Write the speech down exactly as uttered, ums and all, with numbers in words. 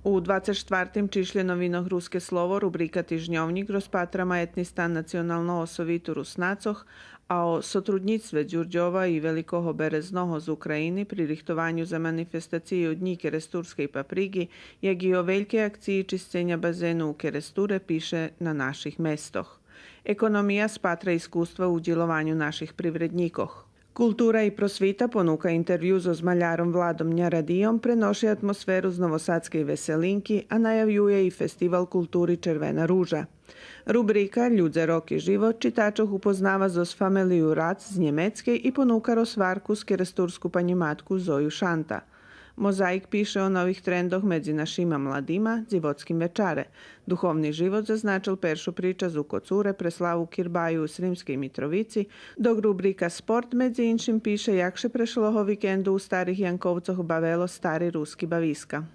У двацец штвартим чишлє новинох Руске слово, рубрика Тижньовнїк розпатра маєтни стан Националного совиту Руснацох, а о сотруднїцтве Дюрдьова и Великого Березного з України при рихтованю за манифестациї о Днї керестурскей паприґи, як и о велькей акциї чисценя базену у Керестуре пише На наших местох. Економия спатра искуства у дїлованю наших привреднїкох. Култура и просвита понука интервю зоз маляром Владом Нярадийом, преноши атмосферу з Новосадскей Веселинки, а наявює и Фестивал култури Червена ружа. Рубрика Людзе, роки, живот читачох упознава зоз фамелию Рац з Нємецкей и понука розгварку з керестурску панї-матку Зою Шанта. Мозаїк пише о нових трендох медзи нашима младима, дзивоцким вечаре. Духовни живот зазначел першу причасц у Коцуре пре славу кирбаю у Сримскей Митровици, док рубрика Спорт, медзи иншим, пише як ше прешлого викенду у Старих Янковцох бавело стари руски бависка.